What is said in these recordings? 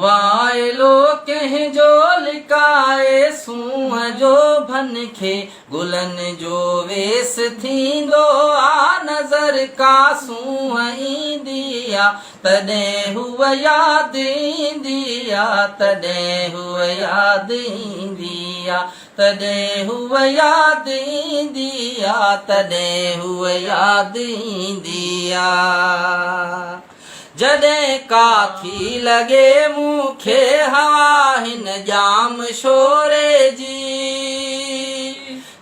وائلو ڪنهن جو لڪائي سونهن جو ڀن کي گلن جو ويس ٿيندو آ نظر ڪا سونهن ايندي آ تڏهن هوء ياد ايندي آ تڏهن هوء ياد ايندي آ تڏهن هوء ياد ايندي آ تڏهن هوء ياد ايندي آ. جڏهن ڪا ٿي لڳي مون کي هوا هن ڄام شوري جي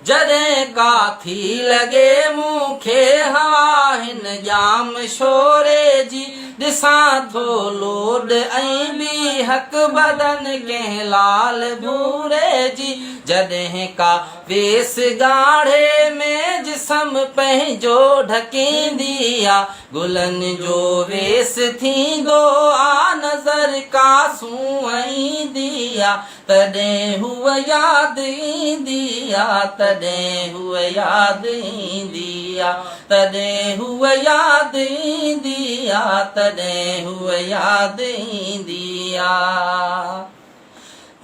جڏهن ڪا ٿي لڳي مون کي هوا هن ڄام شوري جي ڏسان ٿو لوڏ ۽ بيهڪ بدن ڪنهن لال ڀوري جي جڏهن ڪا ويس ڳاڙهي ۾ جسم پنهنجو ڍڪيندي آ گلن جو ويس ٿيندو آ نظر ڪا سونهن ايندي آ تڏهن هوء ياد ايندي آ تڏهن هوء ياد ايندي آ تڏهن هوء ياد ايندي آ تڏهن هوء ياد ايندي آ.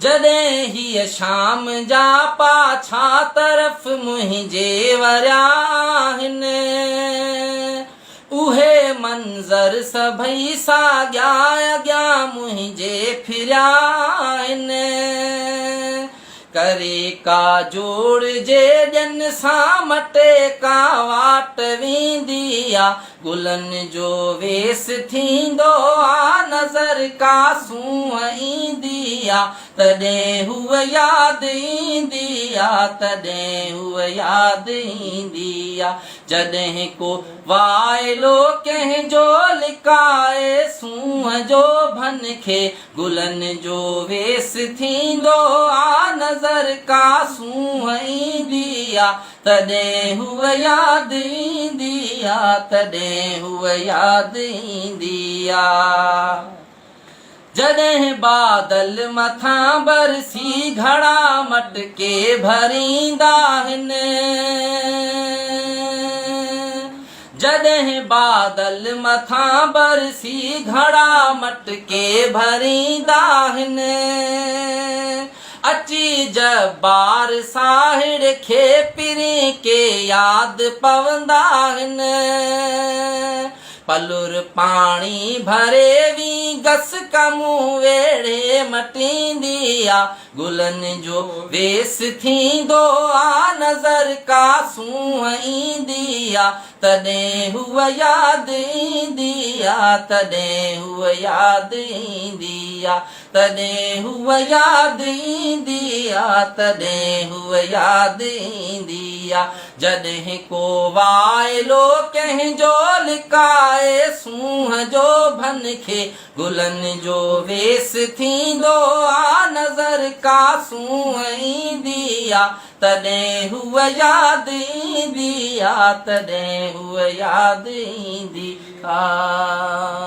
جڏهن هيء شام جا پاڇا طرف منهنجي وريا آهن، اهي منظر سڀئي ساڳيا اڳيان منهنجي ڦريا آهن. ڪري ڪا جوڙ جي ڄن سان مٽي ڪا واٽ ويندي آ، گلن جو ويس ٿيندو آ نظر ڪا سونهن ايندي آ تڏهن هوء ياد ايندي آ تڏهن هوء ياد ايندي آ جڏهن ڪو وائلو ڪنهن جو لڪائي سونهن جو ڀن کي گلن جو ويس ٿيندو آ نظر ڪا سونهن ايندي آ تڏهن هوء ياد ايندي آ تڏهن هوء ياد ايندي آ جڏهن بادل مٿان برسي گهڙا مٽڪي ڀريندا هن جڏهن بادل مٿان برسي گهڙا مٽڪي ڀريندا هن اچي جبار ساهڙ کي پرين ڪي ياد پوندا هن پلر پاڻي ڀري وين گس ڪمون ويڙهي مٽيندي آ گلن جو ويس ٿيندو آ نظر ڪا سونهن ايندي آ تڏهن هوء ياد ايندي آ تڏهن هوء ياد ايندي آ تڏهن هوء ياد ايندي آ تڏهن هوء ياد ايندي آ جڏهن ڪو وائلو ڪنهن جو لڪائي سونهن جو ڀن کي گلن جو ويس ٿيندو آ نظر ڪا سونهن ايندي آ تڏهن هوء ياد ايندي آ تڏهن هوء ياد ايندي آ.